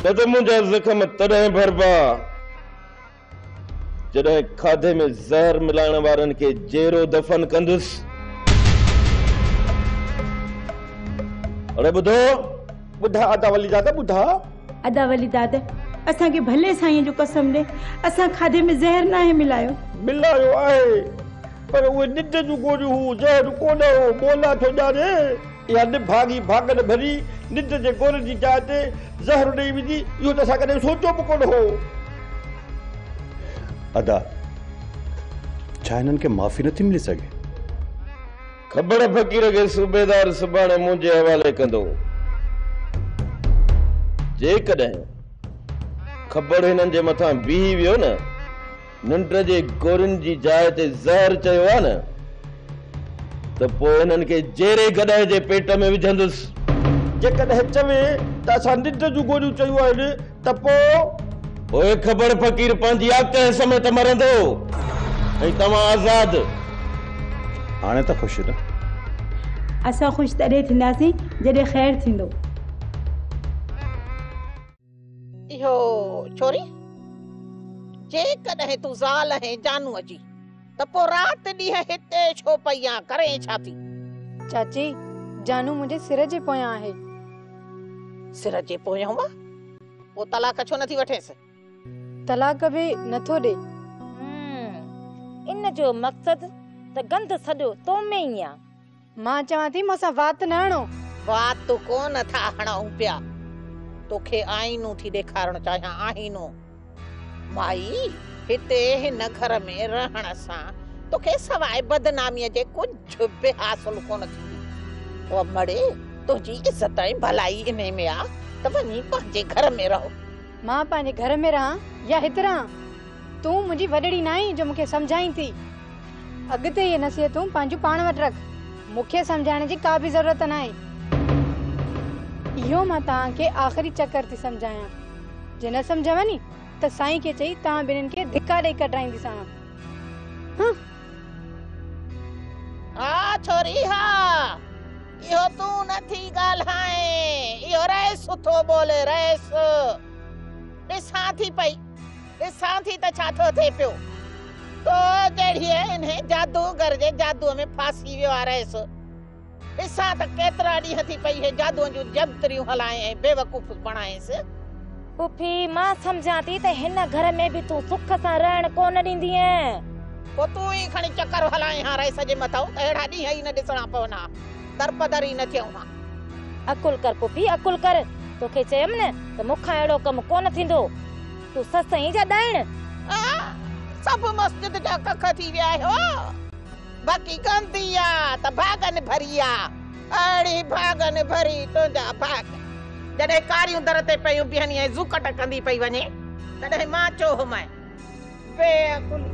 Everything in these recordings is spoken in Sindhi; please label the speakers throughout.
Speaker 1: ته मुंहिंजा ज़ख़म तॾहिं भरबा जॾहिं खाधे में ज़हर मिलाइण वारनि खे जेरो दफ़न कंदुसि। अरे ॿुधो,
Speaker 2: ॿुधा अदा वली दादा, ॿुधा
Speaker 3: अदा वली दादा, असांखे भले साईं जो कसम ॾे, असां खाधे में ज़हर नाहे मिलायो।
Speaker 2: मिलायो आहे, पर उहे निंड जूं गोलियूं हूं, ज़हर कोन हो। मोला थो ॼाणे, इहा निभागी भागन भरी निंड जे गोलियुनि जी जाइ ते ज़हर ॾेई विझी, इहो त असां कॾहिं सोचियो बि कोन हो।
Speaker 4: अदा, छा हिननि खे माफ़ी नथी मिली सघे?
Speaker 1: ख़बर फ़क़ीर खे सूबेदार सुभाणे मुंहिंजे हवाले कंदो। जेकॾहिं ख़बर हिननि जे मथां बीही वियो न, निंड जे गोलियुनि जी जाइ ते ज़हर चयो आहे न, त पोइ हिननि खे जेरे गॾह जे पेट में विझंदुसि।
Speaker 2: जेकॾहिं चवे त असां निंड जूं गोलियूं चयूं आहिनि त पोइ
Speaker 1: ख़बर फ़क़ीर पंहिंजी आकह समेत मरंदो ऐं तव्हां आज़ाद।
Speaker 4: हाणे त ख़ुशि न?
Speaker 3: असां ख़ुशि तॾहिं थींदासीं जॾहिं ख़ैर थींदो।
Speaker 5: इहो छोरी, जेकॾहिं तूं ज़ाल आहीं जानूअ जी, त पोइ राति ॾींहुं हिते छो पई आहीं, करे छा थी?
Speaker 6: चाची, जानू मुंहिंजे सिर जे पोयां आहे।
Speaker 5: सिर जे पोयां आहे? पोइ तलाक छो नथी वठेसि?
Speaker 6: तलाक बि नथो ॾे।
Speaker 7: इन जो मक़सदु त गंध सॼो तो में ई आहे।
Speaker 6: मां चवां थी मूंसां वात न हणो।
Speaker 5: वात कोन था हणूं पिया, तोखे आईनो थी ॾेखारणु चाहियां, आईनो। माई, हिते हिन घर में रहण सां तोखे सवाइ बदनामीअ जे कुझु बि हासिलु कोन थींदी। ओ मड़े, तुंहिंजी इज़त ऐं भलाई इन में आहे त वञी पंहिंजे घर में रहो।
Speaker 6: मां पंहिंजे घर में रहां या हिते रहां, तूं मुंहिंजी वॾड़ी न आहीं जो मूंखे सम्झाईं थी। अॻिते इहे नसीहतूं पंहिंजूं पाण वटि रख, मूंखे सम्झाइण जी का बि ज़रूरत न आहे। इहो मां तव्हांखे आख़िरी चकर थी सम्झायां, जे न सम्झव नी त साईं खे चई तव्हां ॿिन्हिनि खे धिका ॾेई कढाईंदीसांव।
Speaker 5: हा छोरी हा, इहो तूं नथी ॻाल्हाए, इहो रईस थो ॿोले, रईस। ॾिसां थी पई, ॾिसां थी त छा थो थिए पियो। तो जहिड़ी इन जादूगर जे जादूअ में फासी वियो आहे रईस। ॾिसां त केतिरा ॾींहं थी पई हे जादूअ जूं जंतरियूं हलाए ऐं बेवकूफ़ बणाएसि।
Speaker 7: पुफी, मां सम्झां थी त हिन घर में बि तूं सुख सां रहण कोन ॾींदीअ।
Speaker 5: पोइ तूं ई खणी चकर हलाए हा रईस जे मथां, त अहिड़ा ॾींहं ई न ॾिसणा पवन हा, दरपदर ई न थियूं हा।
Speaker 7: अकुल कर पुफी, अकुल कर। तोखे चयमि न त मूंखां अहिड़ो कमु कोन थींदो। तूं सस आहीं जा ॾाइण?
Speaker 5: सभु मस्जिद जा कख थी विया आहियो, बाक़ी गंदी आहे त भागन भरी आहे। अहिड़ी भागन भरी तुंहिंजा भाग। जॾहिं कारियूं दर ते पयूं बीहनि ऐं ज़ूकट कंदी पई वञे, तॾहिं मां चयो हुमांइ बेअकुली।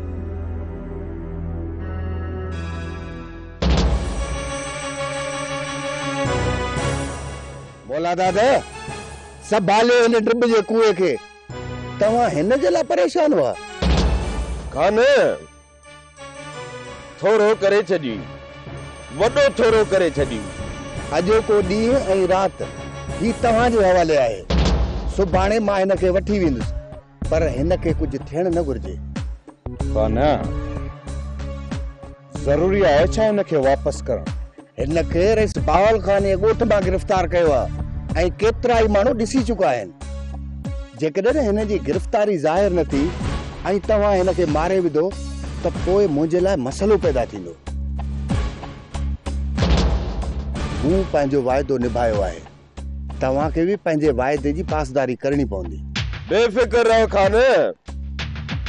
Speaker 8: बोला दादा, संभालियो हिन ड्रिब जे कुएं खे, तव्हां हिन जे लाइ परेशान हुआ?
Speaker 1: खान, थोरो करे छॾी, वॾो थोरो करे छॾी।
Speaker 8: अॼोको ॾींहुं ऐं राति ही तव्हांजे हवाले आहे। सुभाणे मां हिन खे वठी वेंदुसि, पर हिन खे कुझु थियणु न घुरिजे।
Speaker 4: खान, ज़रूरी आहे छा हिन खे वापसि करणु?
Speaker 8: हिन खे रईस बावल खान जे ॻोठ मां गिरफ़्तार कयो आहे ऐं केतिरा ई माण्हू ॾिसी चुका आहिनि। जेकॾहिं हिन जी गिरफ़्तारी ज़ाहिर न थी ऐं तव्हां हिन खे मारे विधो त पोइ मुंहिंजे लाइ मसइलो पैदा थींदो। मूं पंहिंजो वाइदो निभायो आहे, तव्हांखे बि पंहिंजे वाइदे जी पासदारी करणी पवंदी।
Speaker 1: बेफ़िक्र रहो खान,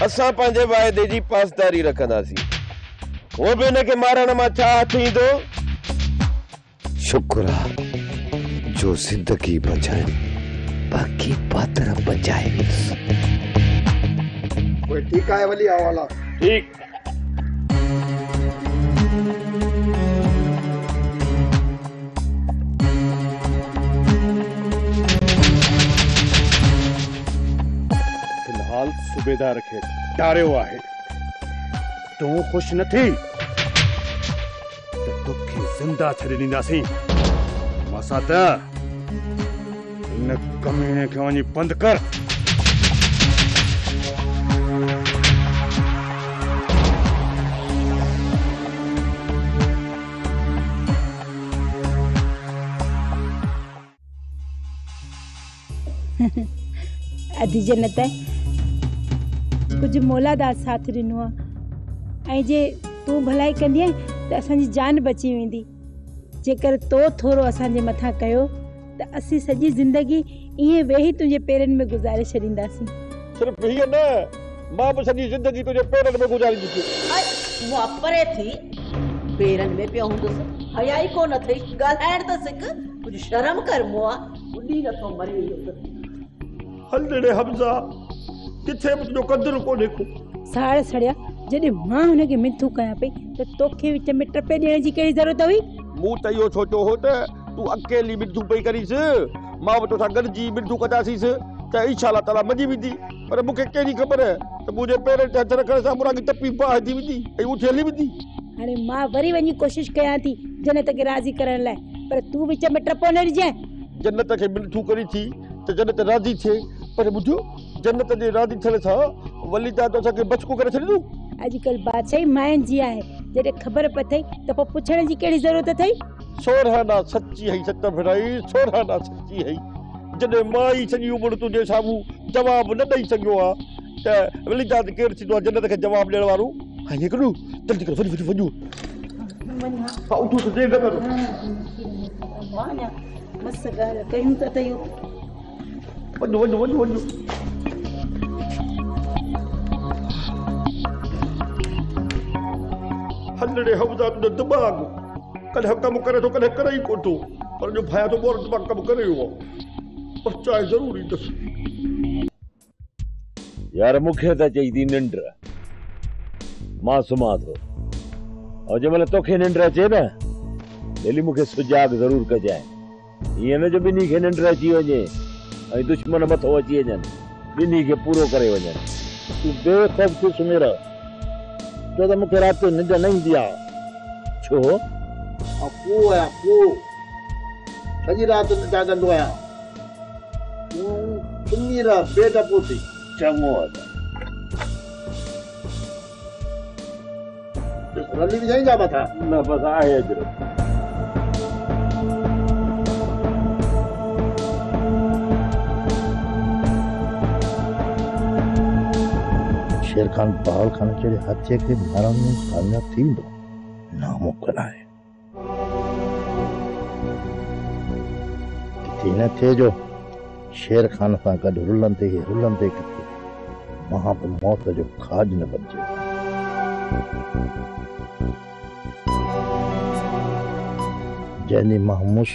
Speaker 1: असां पंहिंजे वाइदे जी पासदारी रखंदासीं। उहो बि हिनखे मारण मां छा हथु ईंदो?
Speaker 8: शुक्र आहे जो ज़िंदगी बचाए, बाक़ी पात्र बचाए। ठीक आहे वली हवाला।
Speaker 1: ठीक।
Speaker 4: फिलहाल सूबेदार खे टारियो आहे, तूं ख़ुशि न थी त तोखे ज़िंदा छॾे ॾींदासीं। मसां त هن ڪميڻي کي وڃي بند ڪر.
Speaker 3: ادي جنت ڪجهه مولا داد ساٿ ڏنو آ ۽ جي تون ڀلائي ڪندين ته اسان جي جان بچي ويندي. جيڪر تو ٿورو اسان جي مٿان ڪيو ته اسين سڄي زندگي ائين ويهي تنهنجي پيرن ۾ گذاري ڇڏينداسين.
Speaker 2: صرف هيء نه، مان به سڄي زندگي تنهنجي پيرن ۾ گذاريندس.
Speaker 9: اي مئا پري ٿي، پيرن ۾ پيو هوندس، حيا ئي ڪونه اٿئي، ڳالهائڻ ته سک، ڪجهه شرم ڪر مئا، ٻڏي نٿو مري ويس.
Speaker 2: هل ڙي حمزه، ڪٿي به تنهنجو قدر ڪونهي ڪو.
Speaker 3: ساڙ سڙيا، جڏهن مان هن کي منٿون ڪيان پئي ته توکي وچ ۾ ٽپي ڏيڻ جي ڪهڙي ضرورت هئي؟
Speaker 2: مون ته اهو سوچيو هو ته تون اڪيلي منٿون پئي ڪريس، مان به توسان گڏجي منٿون ڪنداسيس ته انشاء الله تعاليٰ مڃي ويندي، پر مون کي ڪهڙي خبر ته منهنجي پيرن تي هٿ رکڻ سان مراد ٽپي باهه ٿي ويندي ۽ اٿي هلي ويندي.
Speaker 3: هاڻي مان وري وڃي ڪوشش ڪيان ٿي جنت کي راضي ڪرڻ لاء، پر تون وچ ۾ ٽپو نه ڏجانء.
Speaker 2: جنت کي منٿون ڪرين ٿي ته جنت راضي ٿئي، پر ٻڌ جنت جي راضي ٿيڻ سان ولي داد اسان کي بچڪو ڪري ڇڏيندو.
Speaker 3: اڄڪلهه بادشاهي ماين جي آهي، جڏهن خبر پٿئي ته پوء پڇڻ جي ڪهڙي ضرورت اٿئي؟
Speaker 2: سورهانا سچي هئي ست ڀيرائي، سورهانا سچي هئي. جڏهن مان ئي سڄي عمر تنهنجي سامهون جواب نه ڏئي سگهيو آهيان ته ولي داد ڪير ٿيندو آهي جنت کي جواب ڏيڻ وارو؟ هاڻي ائين ڪريو، جلدي ڪر وڃ وڃ وڃ. ها اٿو ته دير نه ڪر.
Speaker 3: مان اڃا مس ڳالهه ڪيون ته اٿئي.
Speaker 2: وڃ وڃ وڃ وڃ. هلڙي حمزه تنهنجو دماغ ڪڏهن ڪم ڪري ٿو ڪڏهن ڪري ئي ڪونه ٿو پر جو ڀايان ٿو مور دماغ ڪم ڪري ويو آهي پر چانهه ضرور ايندس.
Speaker 1: يار مون کي ته اچي ٿي ننڊ مان سمهان ٿو ۽ جنهن مهل توکي ننڊ اچي نه ٻيلي مون کي سجاڳ ضرور ڪجانء. ائين نه جو ٻنهي کي ننڊ اچي وڃي ۽ دشمن مٿو اچي وڃن، ٻنهي کي پورو ڪري وڃن.
Speaker 10: تون بي خوف ٿي سمهي رهه، ڇو ته مون کي رات جو ننڊ نه ايندي آهي.
Speaker 1: ڇو؟
Speaker 10: آئون ڪوئو آهيان، ڪوئو. سڄي رات نه جاڳندو آهيان. تون سمهي رهه، بي ڊپو ٿي.
Speaker 1: چڱو ادا.
Speaker 10: ڏس رلي وجهائين ڇا مٿان؟
Speaker 1: نه بس آهي اجرڪ.
Speaker 10: شير خان بهاول خان جهڙي هاٿيء کي مارڻ ۾ ڪامياب ٿي ويندو؟ ناممڪن آهي. ڪٿي نه ٿئي جو شير خان سان گڏ رلندي رلندي ڪٿي مان به موت جو کاڄ نه بنجي وڃان. جنهن ڏينهن مان مس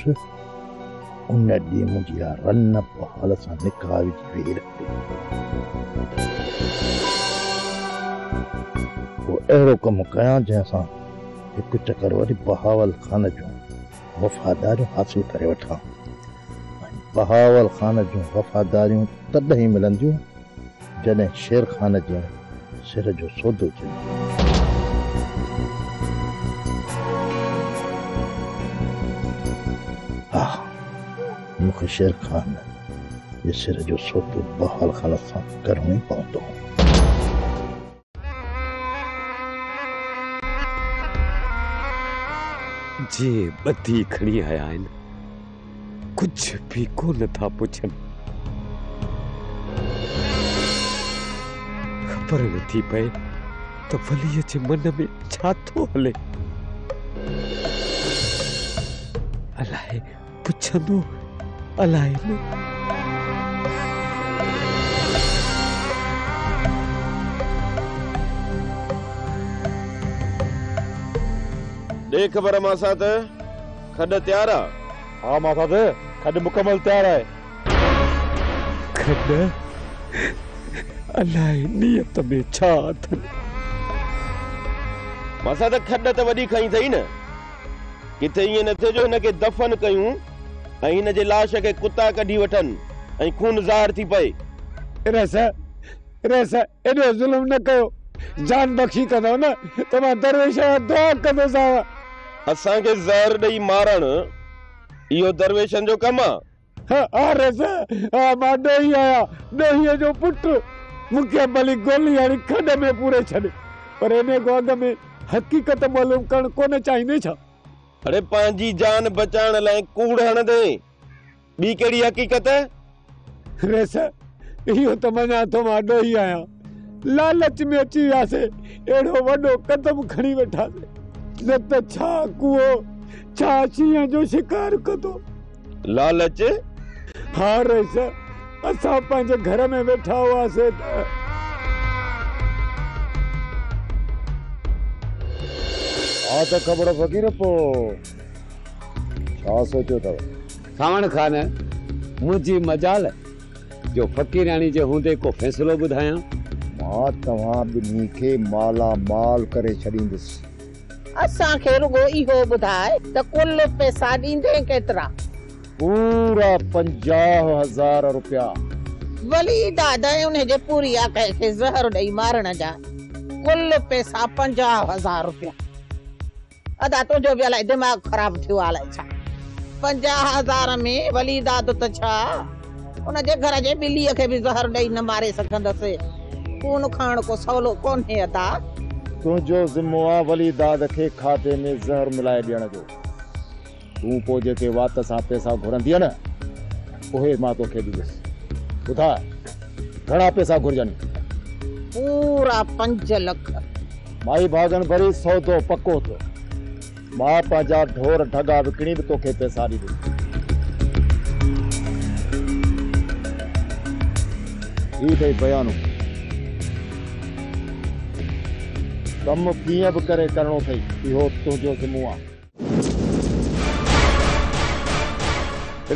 Speaker 10: ان ڏينهن منهنجي اها رن بحال سان نڪاح وجهي ويهي رهندي. ڪو اهڙو ڪم ڪيان جنهن سان هڪ چڪر وري بهاول خان جون وفاداريون حاصل ڪري وٺان ۽ بهاول خان جون وفاداريون تڏهن ئي ملنديون جڏهن شير خان جي سر جو سودو ٿيندو. ها، مون کي شير خان جي سر جو سودو بهاول خان سان ڪرڻو ئي پوندو.
Speaker 11: جي ٻڌي کڻي آيا آهن، ڪجهه به ڪونه ٿا پڇن. خبر نٿي پئي ته وليء جي من ۾ ڇا ٿو هلي. الائي پڇندو الائي نه.
Speaker 1: ڏي خبر ماسات، کڏ تيار آ؟
Speaker 4: ها ماسات، کڏ مڪمل تيار آهي.
Speaker 11: کڏ؟ الائي نيت ۾ ڇا اٿن.
Speaker 1: ماسات، کڏ ته وڏي کنئي اٿئي نه. ڪٿي ائين نه ٿئي جو هن کي دفن ڪيون ۽ هن جي لاش کي ڪتا ڪڍي وٺن ۽ خون ظاهر ٿي پئي.
Speaker 4: رئيس، رئيس، ايڏو ظلم نه ڪيو. جان بخشي ڪندؤ نه ته مان درويش آهيان، دعا ڪندوسانو.
Speaker 1: اسان کي زهر ڏئي مارڻ اهو درويشن جو ڪم آ.
Speaker 4: ها رئيس، ها مان ڏوهي آهيان، ڏوهيء جو پٽ. مون کي ڀلي گولي هڻي کڏ ۾ پوري ڇڏ، پر انهيء کان اڳ ۾ حقيقت معلوم ڪرڻ ڪونه چاهيندين ڇا؟
Speaker 1: اڙي پنهنجي جان بچائڻ لاء ڪوڙ هڻندين، ٻي ڪهڙي حقيقت؟
Speaker 4: رئيس، اهو ته مڃان ٿو مان ڏوهي آهيان. لالچ ۾ اچي وياسي، اهڙو وڏو قدم کڻي ويٺاسي. نه ته ڇا ڪوئو ڇا شينهن جو شڪار ڪندو؟
Speaker 1: لالچ؟
Speaker 4: ها رئيس، اسان پنهنجي گهر ۾ ويٺا هئاسي ته.
Speaker 8: ها ته کٻڙ فقير پوء ڇا سوچيو اٿو؟
Speaker 11: سانوڻ خان، منهنجي مجال جو فقيرياڻي جي هوندي ڪو فيصلو ٻڌايان.
Speaker 8: مان توهان ٻنهي کي مالا مال ڪري ڇڏيندس.
Speaker 5: اسان کي رڳو اهو ٻڌاء ته ڪل پئسا ڏيندين ڪيترا؟
Speaker 8: پورا 50,000 رپيا.
Speaker 5: ولي داد ۽ انهي جي پوري آڪهه کي زهر ڏئي مارڻ جا ڪل پئسا 50,000 رپيا. ادا تنهنجو به الائي دماغ خراب ٿيو آ الائي ڇا. 50,000 ۾ ولي داد ته ڇا ان جي گهر جي ٻليء کي به زهر ڏئي نه ماري سگهندس. خون کڻڻ ڪو سولو ڪونهي ادا.
Speaker 8: تنهنجو ذمو آ ولي داد کي کاڌي ۾ زهر ملائي ڏيڻ جو. تون پوء جيڪي وات سان پئسا گهرندينء نه، اهي مان توکي ڏيندس. ٻڌاء، گهڻا پئسا گهرجن؟
Speaker 5: پورا 5 لک.
Speaker 8: مائي ڀاڳن ڀري سودو پڪو ٿيو. مان پنهنجا ڍور ڍڳا وڪڻي به توکي پئسا ڏيندس. هي اٿئي بيانو. ڪم ڪيئن به ڪري ڪرڻو اٿئي، اهو تنهنجو ذمو آ.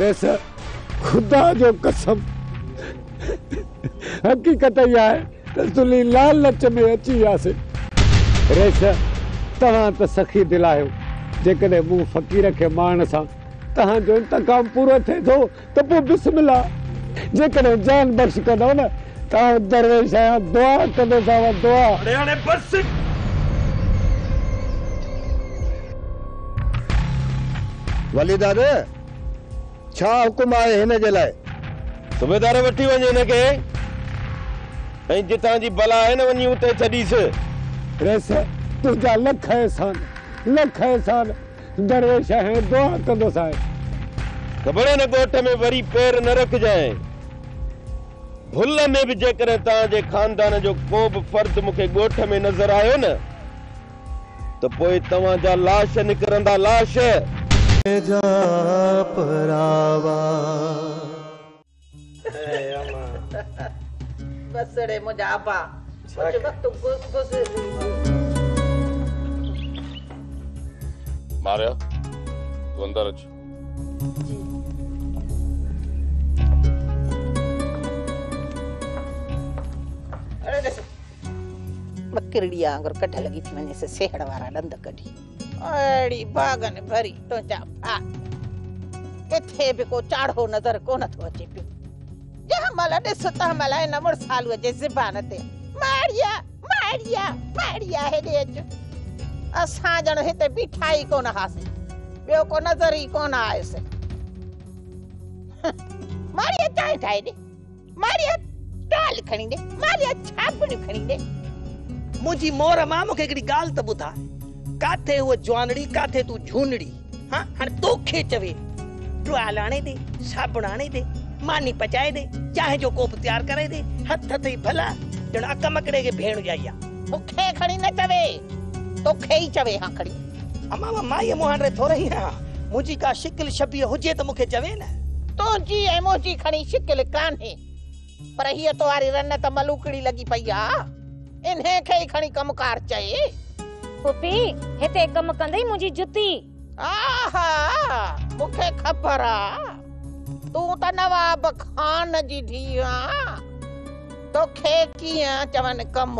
Speaker 4: ريس، خدا جو قسم حقيقت اها آهي ته سلي لالچ ۾ اچي وياسين. ريس، توهان ته سخي دل آهيو، جيڪڏهن مون فقير کي مارڻ سان توهان جو انتقام پورو ٿئي ٿو ته پوء بسم الله، جيڪڏهن جان بخش ڪندؤ نه ته آئون درويش آهيان، دعا ڪندوسانو دعا.
Speaker 12: اڙي هاڻي بس.
Speaker 8: ولي داد، ڇا حڪم آهي هن جي لاء؟
Speaker 1: صوبيدار، وٺي وڃ هن کي ۽ جتان جي بلا آهي نه وڃي اتي ڇڏيس.
Speaker 4: رئيس، تنهنجا لک احسان، لک احسان. درويش آهين، دعا ڪندوسانء.
Speaker 1: خبر هن ڳوٺ ۾ وري پير نه رکجانء. ڀل ۾ به جيڪڏهن توهان جي خاندان جو ڪو به فرد مون کي ڳوٺ ۾ نظر آيو نه ته پوء توهان جا لاش نڪرندا لاش.
Speaker 13: جا پراوا.
Speaker 5: بس ڙي منهنجا ابا ڪجهه وقت گذري ويو.
Speaker 14: ماريا تون اندر اچ.
Speaker 6: جي.
Speaker 5: اڙي ڏس ٻڪرڙيء وانگر ڪڍ لڳي ٿي وڃيس سيهڙ وارا ڏند ڪڍي. اڙي باغن ڀري تنهنجا ڀاء ڪٿي به ڪو چاڙهو نظر ڪونه ٿو اچي پيو. جنهن مهل ڏس تنهن مهل هن مڙسالوء جي زبان تي ماڙيا ماڙيا ماڙيا هيڏي اچ. اسان ڄڻ هتي بيٺا ئي ڪونه هئاسين. ٻيو ڪو نظر ئي ڪونه آيس. ماڙيا چانهه ٺاهي ڏي. ماريا ٽال کڻي ڏي، ماريا ڇاپڻيون کڻي ڏي.
Speaker 15: منهنجي مور مان مون کي هڪڙي ڳالهه ته ٻڌاء، ڪاٿي هوء جوانڙي، ڪاٿي تون جهونڙي، ها هاڻي توکي چوي ٽوال آڻي ڏي، صابڻ آڻي ڏي، ماني پچائي ڏي، چانهه جو ڪوپ تيار ڪرائي ڏي، هٿ اٿئي ڀلا، ڄڻ اڪمڪڙي کي ڀيڻ ڄائي آ.
Speaker 5: مون کي کڻي نه چوي، توکي ئي چوي ها کڻي.
Speaker 15: امان مان مائيء مهانڊي ٿورئي آهيان، منهنجي ڪا شڪل شبيهه هجي ته مون کي چوي نه.
Speaker 5: تنهنجي ۽ منهنجي کڻي شڪل ڪانهي، پر هيء تو واري رن ته ملوڪڙي لڳي پئي آ، انهيء کي ئي کڻي ڪم ڪار چئي.
Speaker 7: پڦي، هتي ڪم ڪندئي منهنجي جتي.
Speaker 5: آها، مون کي خبر آ، تون ته نواب خان جي ڌيء آن، توکي ڪيئن چون ڪم،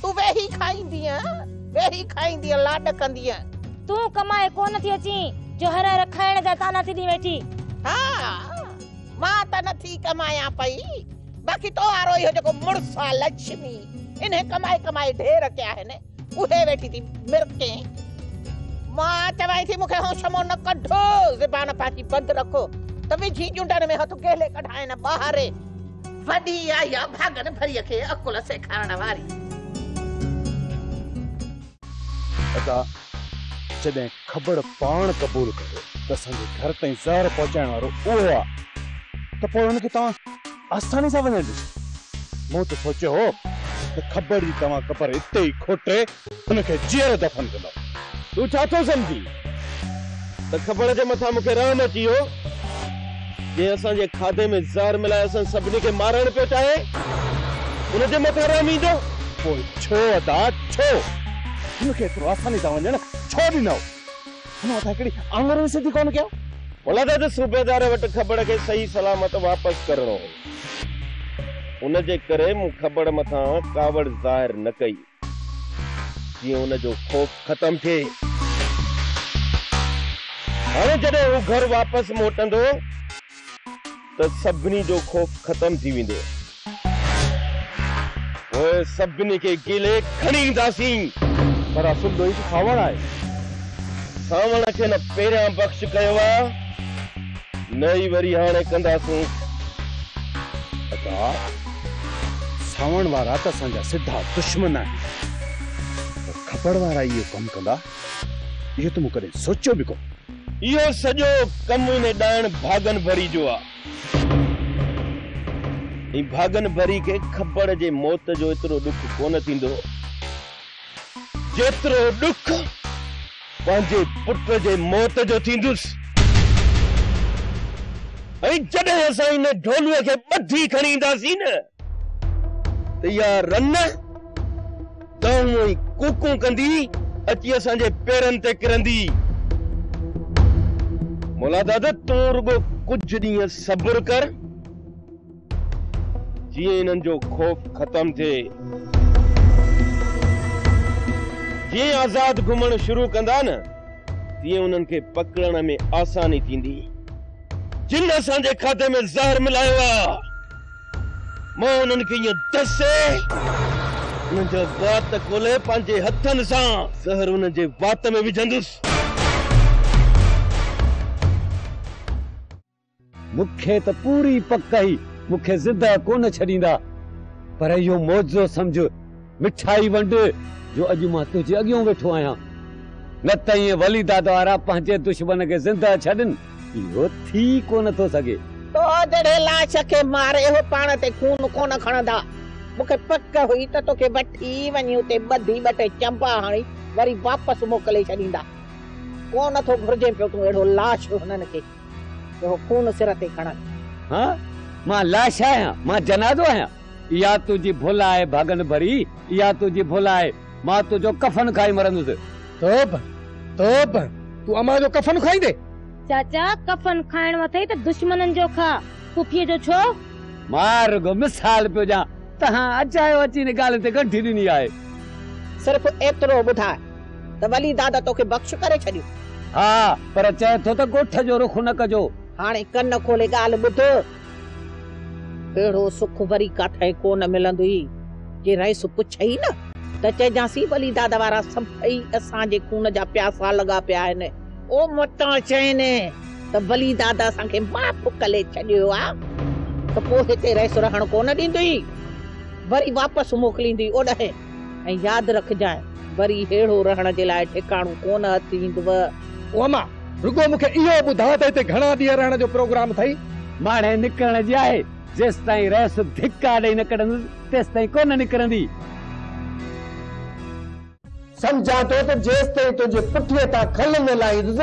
Speaker 5: تون ويهي کائيندينء، ويهي کائيندينء، لاڏ ڪندينء.
Speaker 7: تون ڪمائي ڪونه ٿي اچين جو هر هر کائڻ جا طعنا ٿي ڏين ويٺي.
Speaker 5: ها، مان ته نه ٿي ڪمايان پئي، باقي تو وارو اهو جيڪو مڙس آ لڇمي، انهي ڪمائي ڪمائي ڍير ڪيا آهن، اهي ويٺي ٿي مرڪين. مان چوانء ٿي مون کي هوش مان نه ڪڍ، زبان پنهنجي بند رک ته وجهي ڄنڊن ۾ هٿ گهلي ڪڍائين ٻاهر. وڏي آئي آ ڀاڳن ڀريء کي عقل سيکارڻ واري.
Speaker 12: ادا جڏهن کبڙ پاڻ قبول ڪيو ته اسان جي گهر تائين زهر پهچائڻ وارو اهو آ ته پوء ان کي توهان آساني سان وڃڻ ڏنو. مون ته سوچيو هو ته کبڙ جي توهان قبر اتي ئي کوٽي هن کي جيئرو دفن ڪندؤ.
Speaker 1: تون ڇا ٿو سمجهين ته کبڙ جي مٿان مون کي رحم اچي ويو، جنهن اسان جي کاڌي ۾ زهر ملائي اسان سڀني کي مارڻ پيو چاهي، ان جي مٿان رحم ايندو؟
Speaker 12: پوء ڇو ادا ڇو؟ هن کي ايترو آساني سان وڃڻ ڇو ڏنؤ؟ هن مٿان هڪڙي آڱر به سڌي ڪونه ڪيائون.
Speaker 1: مولاداد صوبيدار وٽ کبڙ کي صحيح سلامت واپس ڪرڻو هو، ان جي ڪري مون کبڙ مٿان ڪاوڙ ظاهر نه ڪئي. جيئن ان جو خوف ختم ٿئي. هاڻي جڏهن هو گهر واپس موٽندو ته سڀني جو خوف ختم ٿي ويندو. پوء سڀني کي گهلي کڻي اينداسين.
Speaker 12: پر اصل ڏوهي ته سانوڻ آهي.
Speaker 1: سانوڻ کي نه پهريان بخش ڪيو آ، نه ئي وري هاڻي ڪنداسون.
Speaker 12: ادا! سانوڻ وارا ته اسان جا سڌا دشمن آهن، پر کبڙ وارا اهو ڪم ڪندا، اهو ته مون ڪڏهن سوچيو به ڪونه.
Speaker 1: اهو سڄو ڪم ان ڏائڻ ڀاڳن ڀري جو آ. ۽ ڀاڳن ڀري کي کبڙ جي موت جو ايترو ڏک ڪونه ٿيندو، جيترو ڏک پنهنجي پٽ جي موت جو ٿيندس. ۽ جڏهن اسان ان ڍولوء کي ٻڌي کڻي اينداسين نه ته اها رن دانهون ۽ ڪوڪون ڪندي اچي اسان جي پيرن تي ڪرندي. مولاداد تون رڳو ڪجهه ڏينهن صبر ڪر. جيئن انهن جو خوف ختم ٿئي. جيئن آزاد گهمڻ شروع ڪندا نه تيئن انهن کي پڪڙڻ ۾ آساني ٿيندي. جن اسان جي کاڌي ۾ زهر ملايو آ، مان انهن کي ائين دسي انهن جا وات کولي پنهنجي هٿن سان زهر انهن جي وات ۾ وجهندس.
Speaker 11: مون کي ته پوري پڪ هئي مون کي زنده ڪونه ڇڏيندا، پر اهو معجزو سمجهه، مٺائي ونڊ، جو اڄ مان تنهنجي اڳيون ويٺو آهيان. نه ته ائين ولي داد وارا پنهنجي دشمن کي زنده ڇڏين، اهو ٿي ڪونه ٿو سگهي.
Speaker 5: تو جهڙي لاش کي ماري هو پاڻ تي خون ڪونه کڻندا. مون کي پڪ هئي ته توکي وٺي وڃي اتي ٻڌي ٻه ٽي چنبا هڻي وري واپس موڪلي ڇڏيندا. ڪونه ٿو گهرجين پيو تون اهڙو لاش هنن کي. جو هو خون سر تي کڻن.
Speaker 11: ها، مان لاش آهيان، مان جنازو آهيان. اها تنهنجي ڀل آهي ڀاڳن ڀري، اها تنهنجي ڀل آهي. مان تنهنجو ڪفن کائي مرندس.
Speaker 16: توبه، توبه، تون امان جو ڪفن کائيندين؟
Speaker 7: چاچا، ڪفن کائڻو اٿئي ته دشمنن جو کاء، پڦيء جو ڇو؟
Speaker 11: مان رڳو مثال پيو ڏيان، توهان اجايو اچي ان ڳالهه تي ڳنڍي ڏني آهي.
Speaker 5: صرف ايترو ٻڌاء ته ولي دادا توکي بخش ڪري ڇڏيو؟
Speaker 11: ها، پر چئي ٿو ته ڳوٺ جو رخ نه ڪجو.
Speaker 5: هاڻي ڪن کولي ڳالهه ٻڌ. اهڙو سک وري ڪاٿئين ڪو نه ملندوئي. جي رئيس پڇئي نه ته چئجانسين ولي دادا وارا سڀئي اسان جي خون جا پياسا لڳا پيا آهن. او متان چئين ته ولي دادا اسان کي معاف ڪلي ڇڏيو آ ته پوء هتي رئيس رهڻ ڪو نه ڏيندوئي. وري واپس موڪليندوئي اوڏانهن. ۽ ياد رکجانء، وري ههڙو رهڻ جي لاء ٺڪاڻو ڪونه هٿ ايندوء.
Speaker 16: او اما، رڳو مون کي اهو ٻڌاء ته هتي گهڻا ڏينهن رهڻ جو پروگرام اٿئي؟
Speaker 11: ماڻهي نڪرڻ جي آهي، جيستائين رئيس ڌڪا ڏئي نه ڪڍندس، تيستائين ڪونه نڪرندي.
Speaker 8: سمجهان ٿو ته جيستائين تنهنجي پٺيء تان کل نه لاهيندس،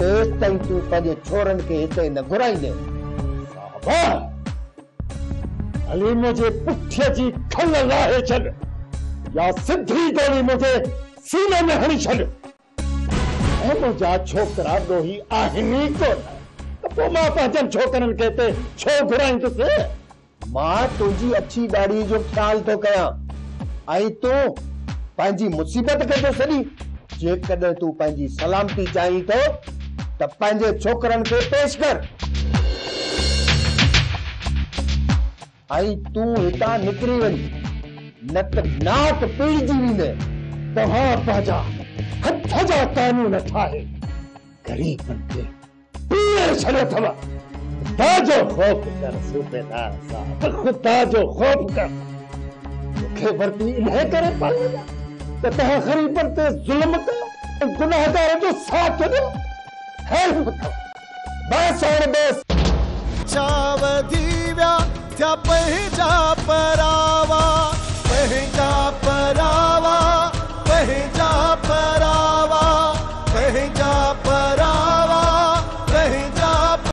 Speaker 8: تيستائين تون پنهنجي ڇورن کي هتي نه گهرائيندين.
Speaker 4: صاحبان! ڀلي منهنجي پٺيء جي کل لاهي ڇڏ يا سڌي گولي منهنجي سيني ۾ هڻي ڇڏ. ۽ منهنجا ڇوڪرا ڏوهي آهن ئي ڪونه ته پوء مان پنهنجن ڇوڪرن کي هتي ڇو گهرائيندس؟
Speaker 8: مان تنهنجي اڇي ڏاڙهيء جو خيال ٿو ڪيان ۽ تون پنهنجي مصيبت کي ٿو سڏين. جيڪڏهن تون پنهنجي سلامتي چاهين ٿو ته پنهنجي ڇوڪرن کي پيش ڪر. ۽ تون هتان نڪري وڃ، نه ته ناڪ پيڙجي ويندين.
Speaker 4: توهان پنهنجا هٿ جا قانون ٺاهي غريبن کي پيڙي ڇڏيو اٿو. ख़ुदा जो ख़ौफ़ कर सूबेदार साहब, ख़ुदा जो ख़ौफ़ कर। मूंखे वरती इन्हे करे पायो त तव्हां ग़रीबनि ते ज़ुल्म कयो ऐं गुनाहगार जो साथ ॾियो। हेल्प अथव, बसि हाणे बसि।
Speaker 13: छा वधी विया थिया पंहिंजा परावा।